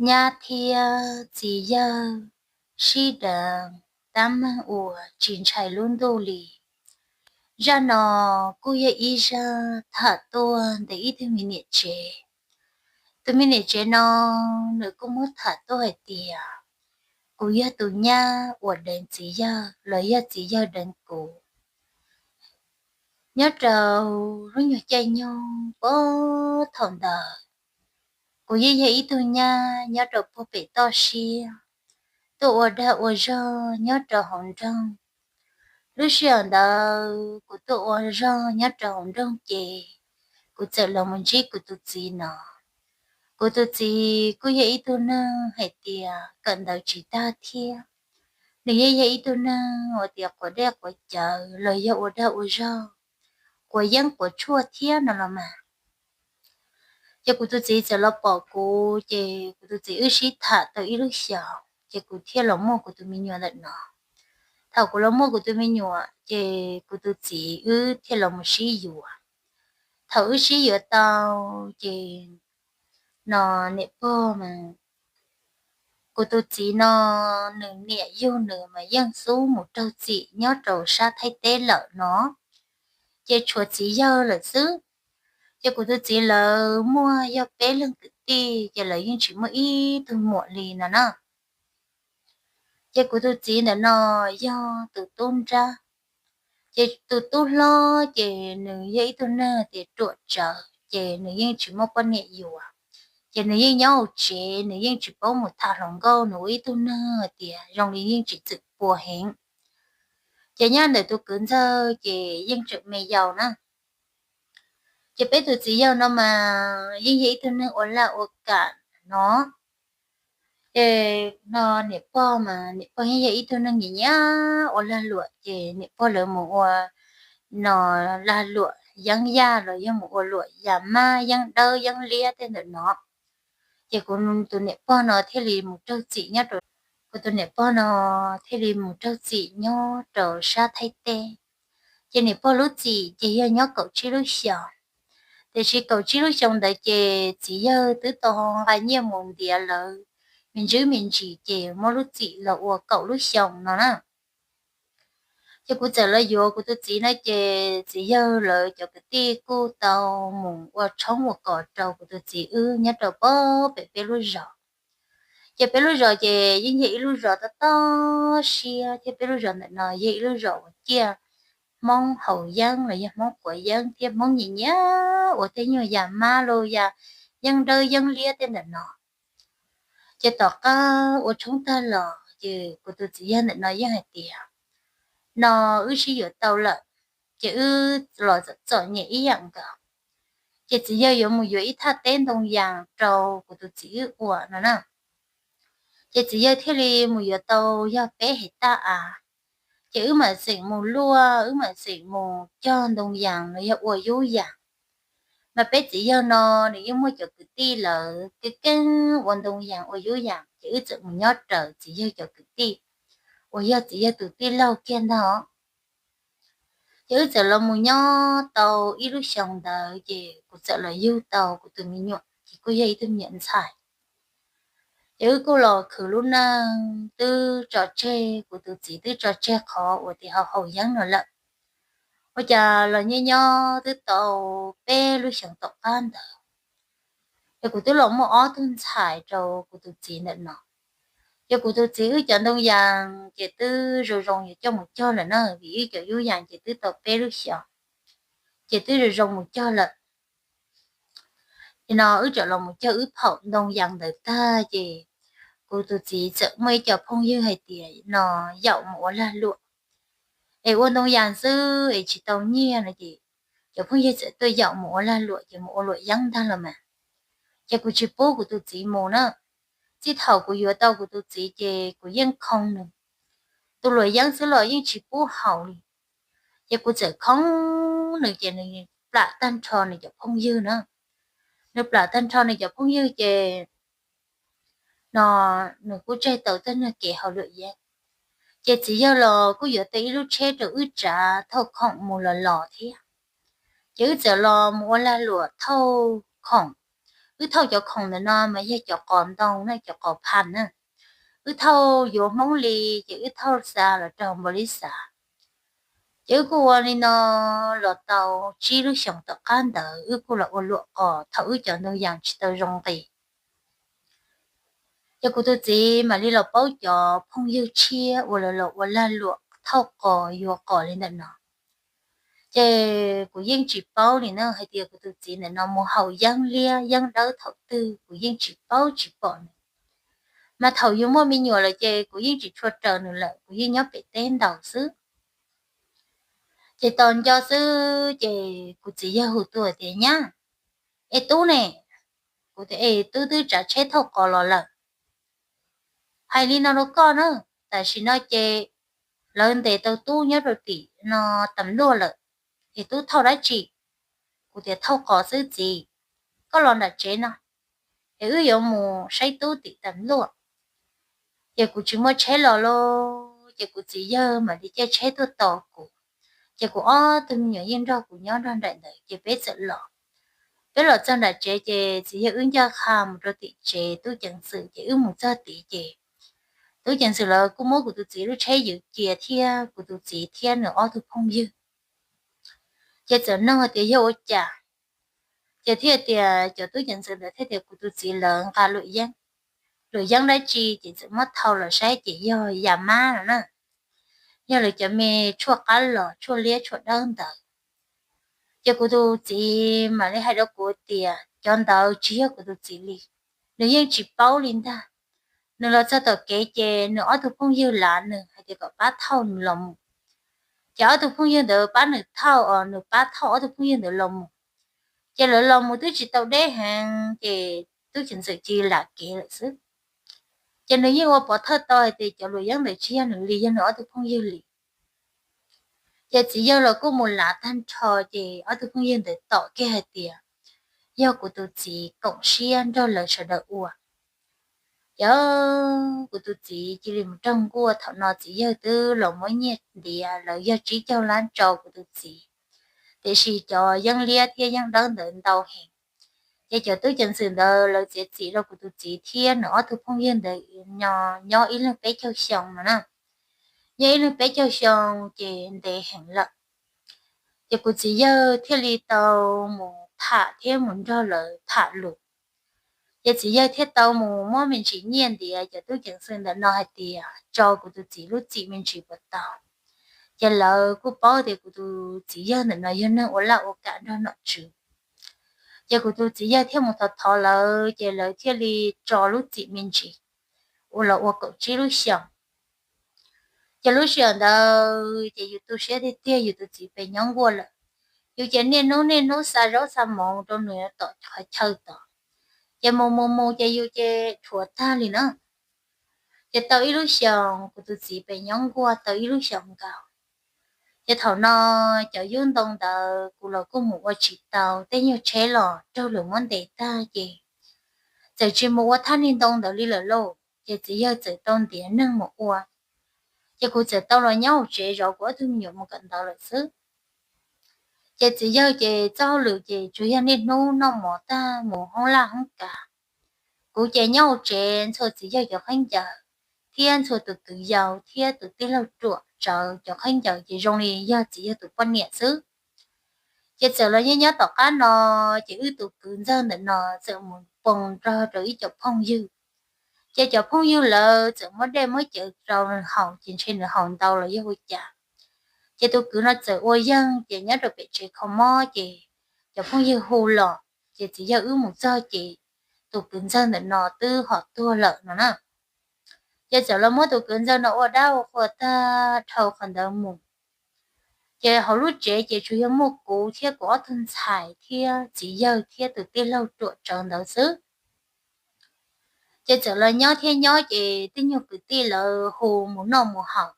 Nyab thiab txiv yawg sib deev tab meeg uas tsis ntshai lub ntuj li. Zaj no kuj yog ib zaj tham tuaj ntawm ib tug me niam tsev. Tus me niam tsev no nws kuj muab tham tuaj hais tias, kuv yog tus nyab uas deev txiv yawg los yog txiv yawg deev kuv. Nyob rau lub nyuag caij nyoog puag thaum ntawd, kuv yeej yog ib tug nyab nyob rau puag pem toj siab, tuaj ua dag ua zog nyob rau hauv nroog. Lub sij hawm ntawd kuv tuaj ua zog nyob rau hauv nroog ces kuv txawm los mus ntsib kuv tus txiv no. Kuv tus txiv kuj yog ib tug neeg hais tias kawm ntawv tsis tag thiab, nws yeej yog ib tug neeg uas tias quav dej quav cawv los yog ua dag ua zog, quav yeeb quav tshuaj thiab no los mas. Ces kuv tus txiv txawm los pom kuv, ces kuv tus txiv wb sib tham tau ib lub xyoos ces kuv thiaj los muaj kuv tus me nyuam ntawm no. Thaum kuv los muaj kuv tus me nyuam ces kuv tus txiv wb thiaj los mus sib yuav. Thaum wb sib yuav tau ces no niam pog mas, kuv tus txiv no nws niam yug nws mas yeej xub mus raug txim nyob rau sab Thaib teb lawm no, ces tshuav txiv yawg lawm xwb. Ces kuv tus txiv lawv muaj yog peb leeg kwv tij ces lawv yeej tsis muaj ib tug muam li no na. Ces kuv tus txiv ntawm no yog tus tub nrab. Ces tus tub hlob ces nws yog ib tug neeg tias ruam tsawv ces nws yeej tsis muaj poj niam yuav. Ces nws yeej nyob hauv tsev, nws yeej tsis paub mus tham hluas nkauj, nws ua ib tug neeg tias zoo li yeej tsis txwm pua heev. Ces nyob ntawm tus kwv ntxawg ces yeej tseem me yaus na. Ces peb tus txiv yawg no mas yeej yog ib tug neeg ua laj ua kam no. Ces no niam pog mas niam pog yeej yog ib tug neeg nyiam nyiam ua lag luam, ces niam pog lawv mus ua no lag luam yeeb yaj los yog mus ua luam yas mab yeeb dawb yeeb liab tej ntawm no. Ces kuv tus niam pog no thiaj li mus raug txim nyob rau, kuv tus niam pog no thiaj li mus raug txim nyob rau sab Thaib teb. Ces niam pog lub txim ces yog nyob kaum tsib lub xyoos. Tiam sis kaum tsib lub xyoos ntawd ces txiv yawg twb tau nqa nyiaj mus ntiav lawv me ntsis me ntsis ces muab lub txim los ua kaum lub xyoos no na. Ces kuv txawm los yuav kuv tus txiv no ces txiv yawg lawv cov kwv tij kuj tau mus ua tshoob ua kos rau kuv tus txiv wb nyob rau pem peb lub zos. Ces peb lub zos ces yeej yog ib lub zos tob tob siab thiab, peb lub zos ntawm no yog ib lub zos uas ciaj Hmoob haus yeeb los yog Hmoob quav yeeb thiab Hmoob nyiam nyiam ua tej nyuag yas mab los yas yeeb dawb yeeb liab tej ntawm no. Ces tom qab ua tshoob tag los ces kuv tus txiv yawg ntawm no yeej hais tias, no wb sib yuav tau lawm, ces wb los txom nyem ib yam nkaus. Ces txiv yawg yuav mus yuav ib thaj teb ntoo yas rau kuv tus txiv wb ua no na. Ces txiv yawg thiaj li mus yuav tau yog peb hais taj av. Ces wb mam xeem mus luaj, wb mam xeem mus cog ntoo yas los yog ua yub yas. Mas peb txiv yawg no nws yeej muaj cov kwv tij lawv keej keej ua ntoo yas ua yub yas, ces wb txawm mus nyob raws txiv yawg cov kwv tij uas yog txiv yawg tus tij laug kiag ntag. Ces wb txawm los mus nyob tau ib lub xyoos ntawd ces kuv txawm los yug tau kuv tus me nyuam, ces kuj yog ib tug me nyuam ntxhais. Ces wb kuj los khwv lub neej twb tso tseg, kuv tus txiv twb tso tseg qhov uas tias haus haus yeeb no lawm. Ua cas los nyob nyob twb tau peb lub xyoos tom qab ntawd, ces kuv twb los muaj ob tug ntxhais rau kuv tus txiv ntawm no. Ces kuv tus txiv wb cov ntoo yas ces twb zoo zoo yuav coj mus cog lawm na, vim wb cov yub yas ces twb tau peb lub xyoos, ces twb zoo zoo mus cog lawm. Ces no wb txawm los mus cog wb phaum ntoo yas ntawd tag ces kuv tus txiv txawm muaj ib co phooj ywg hais tias no yaum mus ua lag luam, es ua ntoo yas xwb es tsis tau nyiaj no ces cov phooj ywg txawm tuaj yaum mus ua lag luam ces mus ua luam yeeb ntag los mas. Ces kuv tsis pub kuv tus txiv mus na. Txij thaum kuv yuav tau kuv tus txiv ces kuv yeej khoo nws. Tus luam yeeb xwb los yeej tsis pub haus li. Ces kuv txawm khoo nws ces nws plam tag nrho nws cov phooj ywg na. Nws plam tag nrho nws cov phooj ywg ces no nws kuj tseg tau tej niag kev haus luam yeeb. Ces txiv yawg los kuj yuav tau ib lub tsheb rau wb tsav thauj khoom mus los los thiab. Ces wb txawm los mus ua lag luam thauj khoom, Wb thauj cov khoom ntawm no mas yog cov qos ntoo na, cov qos phaj na. Wb thauj yuav Hmoob li, ces wb thauj xa los rau npaum li xav. Ces wb kuj ua li no los tau tsib lub xyoos tom qab ntawd wb kuj los ua luam qos thaum wb cov ntoo yas tsis tau zoo nqis. Ces kuv tus txiv mam li los paub cov phooj ywg tshiab uas lawv los ua lag luam thauj qos yuav qos li ntawm no. Ces kuv yeej tsis paub li na hais tias kuv tus txiv ntawm no mus haus yeeb liab yeeb dawb thaum twg kuv yeej tsis paub tsis pom nws. Mas thaum yus muaj me nyuam lawm ces kuv yeej tsis tshua raws nws lawm, kuv yeej nyob pem teb ntaus xwb. Ces tos nco xwb ces kuv txiv yawg hu tuaj tias, Nyab, es tub ne? Kuv tias, Es tub twb tsav tsheb thauj qos los lawm. Hais li no rau koj na, tam sim no ces lawv ntes tau tub nyob rau tim no tam luaj lawm, es tub thauj dab tsi? Kuv tias, Thauj qos xwb txiv, koj los nram tsev no, es wb yuav mus saib tub tim tam luaj. Ces kuv tsis muaj tsheb los lauj, ces kuv txiv yawg mam li caij tsheb tuaj tos kuv. Ces kuv ob tug me nyuam yeej nrog kuv nyob nrog nraim ntawd, ces peb txawm los. Peb los txog nram tsev ces txiv yawg wb ncaj qha mus rau tim tsev tub ceev xwm, ces wb mus txog tid ces tub ceev xwm lawv kuj muab kuv tus txiv lub tsheb ywv cia thiab kuv tus txiv thiab nws ob tug phooj ywg. Ces txawm nug tias yog ua cas, ces thiaj tias cov tub ceev xwm ntawd thiaj tias kuv tus txiv lawv nqa luam yeeb, luam yeeb dab tsi ces txawm muab thau los saib ces yog yas mab no na, yog lawv cov me tshuaj qab los tshuaj liab tshuaj dawb ntawd. Ces kuv tus txiv mam li hais rau kuv tias cov ntawd tsis yog kuv tus txiv li, nws yeej tsis paub li ntag. Nws los txog tom kev ces nws ob tug phooj ywg lav nws hais tias kom pab thauj nws los mus. Ces ob tug phooj ywg ntawd pab nws thauj os, nws pab thauj ob tug phooj ywg ntawd los mus. Ces lawv los mus twb tsis tau deb heev ces tub ceev xwm cia li lam kev lawm xwb. Ces nws yeej ua pov thawj tau hais tias cov luam yeeb ntawd tsis yog nws li, yog nws ob tug phooj ywg li. Ces txiv yawg los kuj mus lav tag nrho ces ob tug phooj ywg ntawd tom kiag hais tias yog kuv tus txiv koom siab nrog lawv sawv daws ua. Ces kuv tus txiv cia li mus raug nkuaj, thaum no txiv yawg twb los muab nyiaj ntiav lawv yog tsib caug lab rau kuv tus txiv, tiam sis cov yeeb liab thiab yeeb dawb ntawd ntau heev. Ces cov tub ceev xwm ntawd lawv txiav txim rau kuv tus txiv thiab nws ob tug phooj ywg ntawd nyob ib leeg peb caug xyoo no na. Nyob ib leeg peb caug xyoo ces ntev heev lawm. Ces kuv txiv yawg thiaj li tau mus tham thiab mus nrog lawv tham lus. Ces txiv yawg thiaj tau mus muab me ntsis nyiaj ntiav cov tub ceev xwm ntawm no hais tias tso kuv tus txiv lub txim me ntsis puas tau. Ces lawv kuj paub tias kuv tus txiv yawg ntawm no yog neeg ua laj ua kam nrog nom tswv. Ces kuv tus txiv yawg thiaj mus thov thov lawv ces lawv thiaj li tso lub txim me ntsis ua los ua kaum tsib lub xyoos. Ces lub sij hawm ntawd ces yus tu siab tiag tiag, yus tus txiv pem nyob nkuaj lawm. Yus ces niaj hnub niaj hnub xa zaub xa mov rau nws tom qhov chaw tod. Ces mus mus mus ces yus ces dhuav tag li na. Ces tau ib lub xyoos kuv tus txiv pem nyob nkuaj tau ib lub xyoos nkaus. Ces thaum no cov yub ntoo ntawd kuv los kuj mus ua tsis tau, tej nyuag tsheb los raug lawv muab ntes tag ces txawm tsis mus ua thaj niag ntoo ntawd li lawm lauj, ces txiv yawg txawm tau ntiav neeg mus ua. Ces kuv txawm tau los nyob hauv tsev zov kuv ob tug me nyuam mus kawm ntawv lawm xwb. Ces txiv yawg ces txoj hauj lwm ces tsuas yog niaj hnub noj mov tag mus hoob laj hoob kav. Kuv ces nyob hauv tsev ntxhua txiv yawg cov khaub ncaws thiab ntxhua tus kwv yau thiab tus tij laug ruam tsawv cov khaub ncaws ces zoo li yog txiv yawg tus poj niam xwb. Ces txawm los nyob nyob tom qab no, ces wb tus kwv ntxawg ntawm no txawm mus poob nrog rau ib co phooj ywg. Ces cov phooj ywg lawv txawm muab dej muab cawv rau nws haus, ces ntshe nws haus ntau los yog ua cas. Ces tus kwv no txawm ua yeeg, ces nyob rau pem tsev kho mob, ces cov phooj ywg hu los, ces txiv yawg wb mus txog ces tus kwv ntxawg ntawm no twb ho tuag lawm no na. Ces txawm los muab tus kwv ntxawg no ua dab ua qhua tag dhau qhov ntawd mus. Ces hauv lub tsev ces tsuas yog muaj kuv thiab kuv ob tug ntxhais thiab txiv yawg thiab tus tij laug ruam tsawv ntawd xwb. Ces txawm los nyob thiab nyob ces tej nyuag kwv tij lawv hu mus noj mus haus.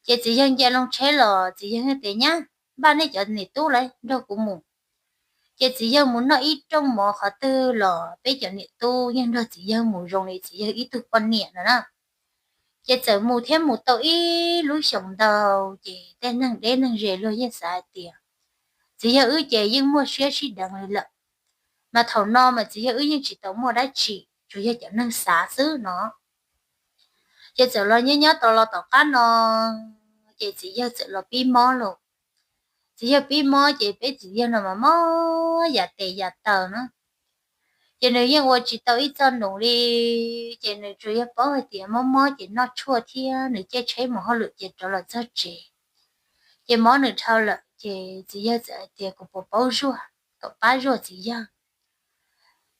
Ces txiv yawg nce loo tsheb los txiv yawg tias, Nyab, npaj nej cov niam tub lawv nrog kuv mus. Ces txiv yawg mus noj ib rooj mov qhov twg los peb cov niam tub yeej nrog txiv yawg mus zoo li txiv yawg ib tug poj niam no na. Ces txawm mus thiab mus tau ib lub xyoos ntau, ces tej neeg deb neeg ze luag yeej xav hais tias txiv yawg wb ces yeej muaj siab sib deev li lawm. Mas thaum no mas txiv yawg wb yeej tsis tau muaj dab tsi, tsuas yog cov neeg xav xwb no. Ces txawm los nyob nyob tau los tom qab no, ces txiv yawg txawm los pib mob lawm. Txiv yawg pib mob ces peb txiv yawg no mas mob yam tes yam taw na. Ces nws yeej ua tsis tau ib txoj num li, ces nws tsuas yog paub hais tias mob mob ces noj tshuaj thiab nws caij tsheb mus hauj lwm ces rov los txog tsev. Ces mob nws dhau lawm ces txiv yawg txawm hais tias kuv puas paub zuaj, kom pab zuaj txiv yawg.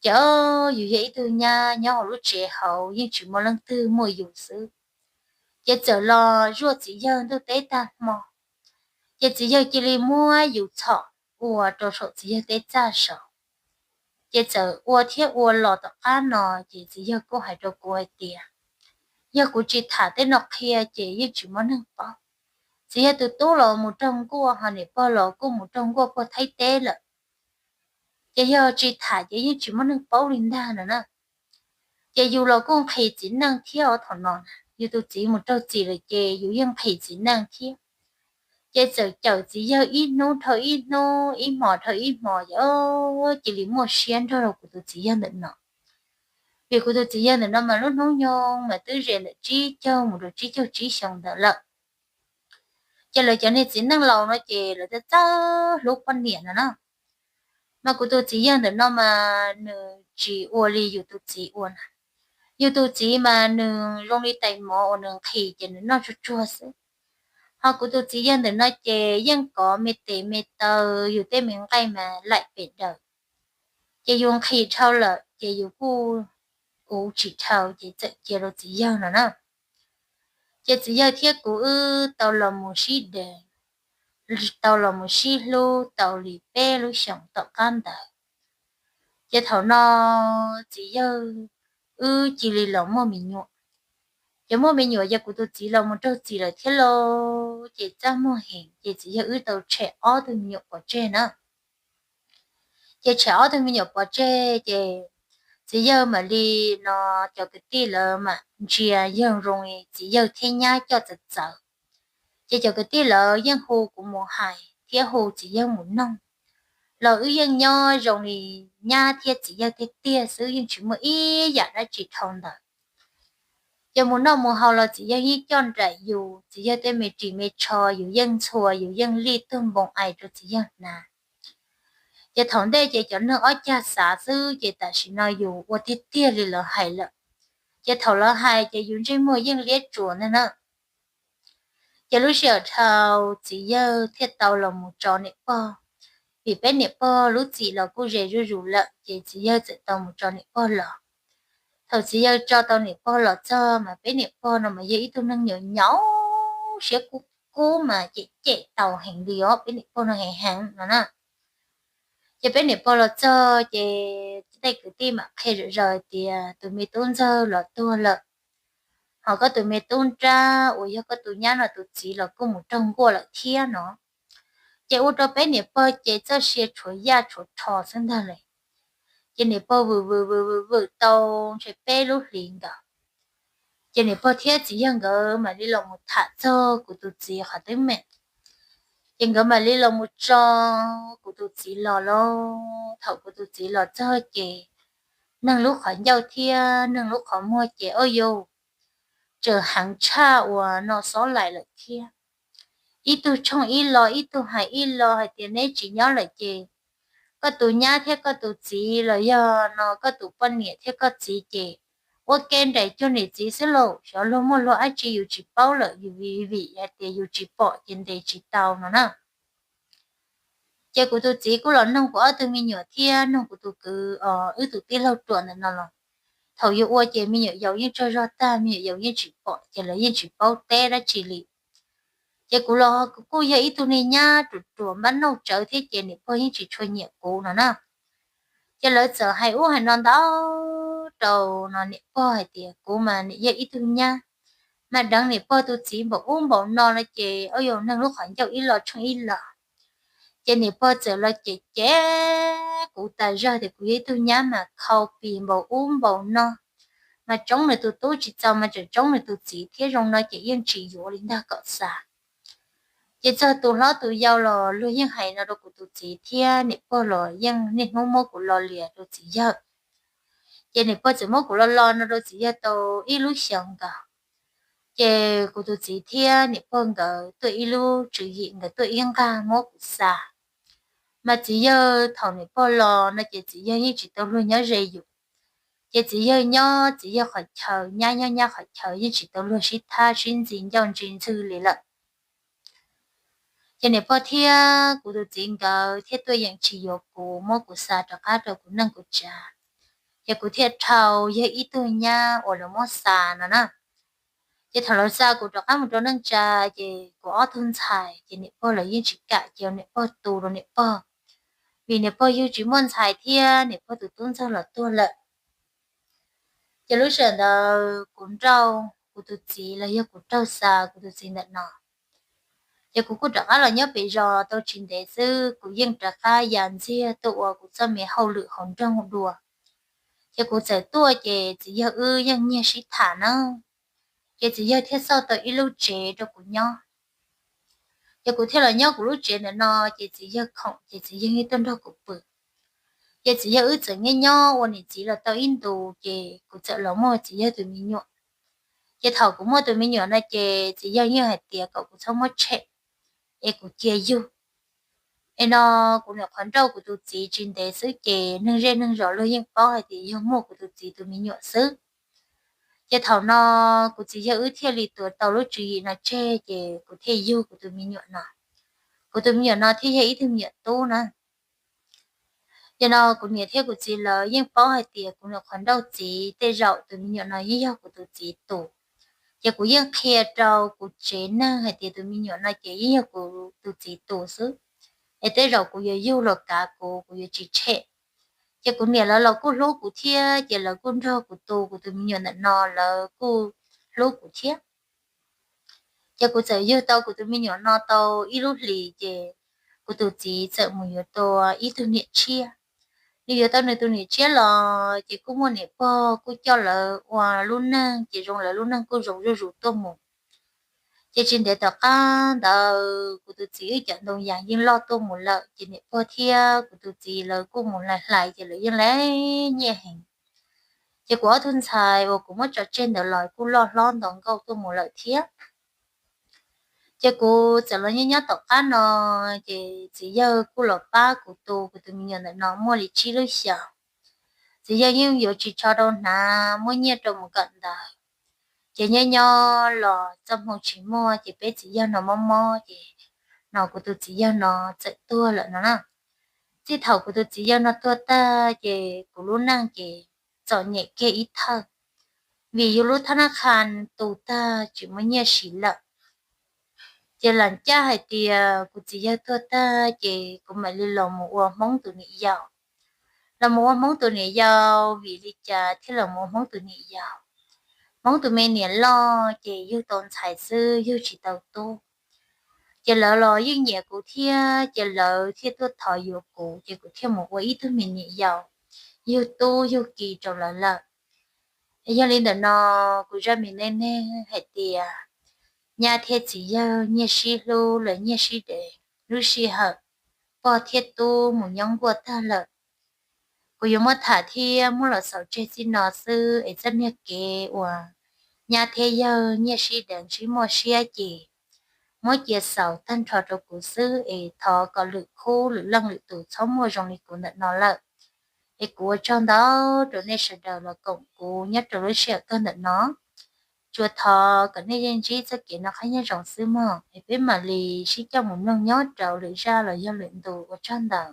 Ces o, yus yog ib tug nyab nyob hauv lub tsev hauv yeej tsis muaj leej twg muaj yus xwb. Ces txawm los zuaj txiv yawg ntuj teb tag hmo. Ces txiv yawg cia li muab yus txhom ua rau saum txiv yawg tej txaj saud. Ces txawm ua thiab ua los tom qab no, ces txiv yawg kuj hais rau kuv hais tias yog kuv tsis tham tej no qhia ces yeej tsis muaj neeg paub. Txiv yawg tus tub los mus raug nkuaj, ho niam pog los kuj mus raug nkuaj puag Thaib teb lawm. Ces yog tsis tham ces yeej tsis muaj neeg paub li ntag no na. Ces yus los kuj nqhis txiv neej thiab os, thaum no yus tus txiv mus raug txim lawm ces yus yeej nqhis txiv neej thiab. Ces txawm cawm txiv yawg ib hnub dhau ib hnub, ib hmos dhau ib hmos, ces cia li muaj siab nrog rau kuv tus txiv yawg ntawm no. Vim kuv tus txiv yawg ntawm no mas lub hnub nyoog mas twb ze ntawm tsib caug mus rau tsib caug tsib xyoos ntawd lawm. Ces lawv cov niag txiv neej laus no ces lawv txawj txawj hlub poj niam no na. Mas kuv tus txiv yawg ntawm no mas nws tsis ua li yus tus txiv ua na. Yus tus txiv mas nws zoo li tais mov uas nws nqhis ces nws noj tsuag tsuag xwb. Ho kuv tus txiv yawg ntawm no ces yeej kov me tes me taw, yus tej me nqaij mas laim pem daws. Ces yus nqhis dhau lawm ces yus kuj uv tsis dhau ces txawm cia rau txiv yawg no na. Ces txiv yawg thiab kuv wb tau los mus sib deev, tau los mus sib hlub tau li peb lub xyoos tom qab ntawd. Ces thaum no txiv yawg wb cia li los muaj me nyuam. Ces muaj me nyuam ces kuv tus txiv los mus raug txim lawm thiab lauj, ces txaj muag heev ces txiv yawg wb tau tshem ob tug me nyuam pov tseg na. Ces tshem ob tug me nyuam pov tseg ces txiv yawg mam li no cov kwv tij lawv mam ntsia yawg zoo li txiv yawg thiab nyab coj txawv txawv. Ces cov kwv tij lawv yeej hu kuv mus hais thiab hu txiv yawg mus noog, los wb yeej nyob zoo li nyab thiab txiv yawg tiag tiag xwb, yeej tsis muaj ib yam dab tsi dhau ntawd. Ces mus noj mus haus los txiv yawg yeej coj nraim yus, txiv yawg tej me ris me tsho yus yeej ntxhua yus yeej lij tuag npoo ais rau txiv yawg hnav. Ces thaum ntej ces cov neeg ob cag xav xwb ces tam sim no yus ua tiag tiag li lawv hais lawm. Ces thaum lawv hais ces yus ntsej muag yeej liab tsuas ntag na. Ces lub sij hawm dhau txiv yawg thiaj tau los mus tso niam pog, vim peb niam pog lub txim los kuj ze zuj zus lawm ces txiv yawg txawm tau mus tso niam pog los. Thaum txiv yawg tso tau niam pog los txog mas peb niam pog no mas yog ib tug neeg nyaum nyaum siab kub kub mas cem cem tau heev li os, peb niam pog no heev heev no na. Ces peb niam pog los txog ces tej kwv tij mam qhia zom zaws tias tus me tub ntxawg los tuag lawm, ho koj tus me tub nrab uas yog koj tus nyab no tus txiv los kuj mus raug nkuaj lawm thiab no. Ces ua rau peb niam pog ces txoj sia tshuav yaj tshuav rho xwb ntag lawm. Ces niam pog vwm vwm vwm vwm vwm tau ntshe peb lub hlis ntawd. Ces niam pog thiab txiv yawg nkawd mam li los mus tham txog kuv tus txiv qhov teeb meem. Ces nkawd mam li los mus tso kuv tus txiv los lauj. Thaum kuv tus txiv los txog ces neeg lub qhov ncauj thiab neeg lub qhov muag ces ua yus tseem heev tshaj uas no xob laim lawm thiab. Ib tug tshooj ib lo, ib tug hais ib lo hais tias neb tsis nyob lawm ces koj tus nyab thiab koj tus txiv los yog no koj tus poj niam thiab koj txiv ces ua ke nraim cuag niam txiv xwb lauj, xyov luag muaj luag dab tsi yus tsis paub lawm, yus vim vim hais tias yus tsis pom ces ntes tsis tau no na. Ces kuv tus txiv kuj los noog kuv ob tug me nyuam thiab noog kuv tus kwv, wb tus tij laug ruam ntawm no los. Thaum yus ua ces me nyuam yaus yeej tsaug zog tag, me nyuam yaus yeej tsis pom ces lawv yeej tsis paub teb dab tsi li. Ces kuv los kuv kuj yog ib tug niag nyab ruam ruam npab nauj tsawv thiab ces niam pog yeej tsis tshua nyiam kuv no na. Ces lawv txawm hais ub hais no ntau rau no niam pog hais tias kuv mas niam yog ib tug nyab mas deev niam pog tus txiv npaum ub npaum no no ces ua yus neeg lub qhov ncauj ib lo tshooj ib lo. Ces niam pog txawm los cem cem kuv tas zog tias kuv yog ib tug nyab mas khau pis npaum ub npaum no, mas tsoob nws tus tub tsis txaus mas tseem tsoob nws tus txiv thiab, zoo no ces yeej tsis yuav li ntag kom xav. Ces txog tus hlob tus yau los luag yeej hais no rau kuv tus txiv thiab niam pog los yeej niaj hnub muab kuv lo lias rau txiv yawg. Ces niam pog txawm muab kuv lo lo no rau txiv yawg tau ib lub xyoos nkaus. Ces kuv tus txiv thiab niam pog nkawd tuaj ib lub tswv yim, nkawd tuaj ib nqag muab kuv xa. Mas txiv yawg thaum niam pog los no ces txiv yawg yeej tsis tau luag nyob ze yus. Ces txiv yawg nyob txiv yawg qhov chaw, nyab nyob nyab qhov chaw, yeej tsis tau luag sib thab sib ntxi ncauj ntsi ntxwg li lawm. Ces niam pog thiab kuv tus txiv nkawd thiaj tuaj yeem tsis yuav kuv, muab kuv xa rov qab rau kuv neej kuv tsav. Ces kuv thiaj dhau yawg ib tug nyab uas lawv muab xa no na. Ces thaum lawv xa kuv rov qab mus rau neej tsa, ces kuv ob tug ntxhais ces niam pog lawv yeej tsis kam cia niam pog tu rau niam pog, vim niam pog yug tsis muaj ntxhais thiab niam pog tus tub ntxawg los tuag lawm. Ces lub sij hawm ntawd kuv nrauj kuv tus txiv los yog kuv raug xa kuv tus txiv ntawm no. Ces kuv kuj rov qab los nyob pem zos tau tsis ntev xwb, kuv yeej rov qab ya ntxiag tuaj ua kuv txoj me hauj lwm hauv nroog dua. Ces kuv txawm tuaj ces txiv yawg wb yeej nyiag sib tham na. Ces txiv yawg thiaj xauj tau ib lub tsev rau kuv nyob. Ces kuv thiaj los nyob kuv lub tsev ntawm no, ces txiv yawg khoom ces txiv yawg yeej tuaj nrog kuv pw. Ces txiv yawg wb txawm nyob nyob ua niam txiv los tau ib ntus, ces kuv txawm los muaj txiv yawg tus me nyuam. Ces thaum kuv muaj tus me nyuam no ces txiv yawg yeej hais tias kom kuv txhob muab tshem, es kuv cia yug. Es no kuv nyuam qhuav nrauj kuv tus txiv tsis ntev xwb ces neeg zej neeg zos luag yeej paub hais tias yog muaj kuv tus txiv tus me nyuam xwb. Ces thaum no kuv txiv yawg wb thiaj li tuav tau lub tswv yim no tseg, ces kuv thiaj yug kuv tus me nyuam no. Kuv tus me nyuam no thiaj yog ib tug me nyuam tub na. Ces no kuv niam thiab kuv txiv lawv yeej paub hais tias kuv nyuam qhuav nrauj txiv, tej zaum tus me nyuam no yeej yog kuv tus txiv tus. Ces kuv yeej qhia rau kuv tsev neeg hais tias tus me nyuam no ces yeej yog kuv tus txiv tus xwb, es tej zaum kuv yuav yug los kav kuv, kuv yuav tsis tshem. Ces kuv niam lawv los kuj hlub kuv thiab, ces lawv kuj nrog kuv tu kuv tus me nyuam ntawm no, lawv kuj hlub kuv thiab. Ces kuv txawm yug tau kuv tus me nyuam no tau ib lub hlis, ces kuv tus txiv txawm mus yuav tau ib tug niam tshiab. Nws yuav tau nws tus niam tshiab los ces kuj muaj niam pog kuj coj lawv ua lub neej, ces zoo lawv lub neej kuj zoo zuj zus tuaj mus. Ces tsis ntev tom qab ntawd kuv tus txiv wb cov ntoo yas yeej loj tuaj mus lawm, ces niam pog thiab kuv tus txiv lawv kuj mus hlais hlais, ces lawv yeej laib nyiaj heev. Ces kuv ob tug ntxhais uas kuv muab tso tseg ntawd los kuj loj hlob nto nkauj tuaj mus lawm thiab. Ces kuv txawm los nyob nyob tom qab no, ces txiv yawg kuj los pab kuv tu kuv tus me nyuam ntawm no muaj li tsib lub xyoos. Txiv yawg yeej yuav tsis tso rau hnav, muab nyiaj rau mus kawm ntawv. Ces nyob nyob los txoj hmoo tsis muaj, ces peb txiv yawg no mob mob, ces no kuv tus txiv yawg no txawm tuag lawm no na. Txij thaum kuv tus txiv yawg no tuag tag, ces kuv lub neej ces txom nyem kiag ib thawj, vim yus lub thab nab qha tu tag tsis muaj nyiaj siv lawm. Ces lam caj hais tias kuv txiv yawg tuag tag, ces kuv mam li los mus ua Hmoob tus niam yau. Los mus ua Hmoob tus niam yau, vim li cas thiaj los mus ua Hmoob tus niam yau? Hmoob tus me niam loj ces yug tau ntxhais xwb, yug tsis tau tub. Ces lawv los yeej nyiam kuv thiab, ces lawv thiaj tuaj thov yuav kuv, ces kuv thiaj mus ua ib tug me niam yau, yug tub yug ki rau lawv lawm. Yog li ntawm no, kuv zaj me neej neeg hais tias nyab thiab txiv yawg nyiaj sib hlub los nyiaj sib deev, lub sij hawm pog thiab tub mus nyob nkuaj tag lawm. Kuv yuav muab tham thiab muab los xaus tseg txij no xwb, es txoj niag kev uas nyab thiab yawg nyiaj sib deev sib muaj siab ces muab cia xaus tag nrho rau kuv xwb, es thov kom lwm khub lwm leej lwm tus txhob muaj zoo li kuv ntawm no lawm. Es kuv ua tsaug ntau rau nej sawv daws los koom kuv nyob rau lub sij hawm kawg ntawm no. Tsuas thov kom nej yeej ntsib txoj kev noj qab nyob zoo xwb mog, es peb mam li sib coj mus mloog nyob rau lwm zaj los yog lwm ntu, ua tsaug ntau.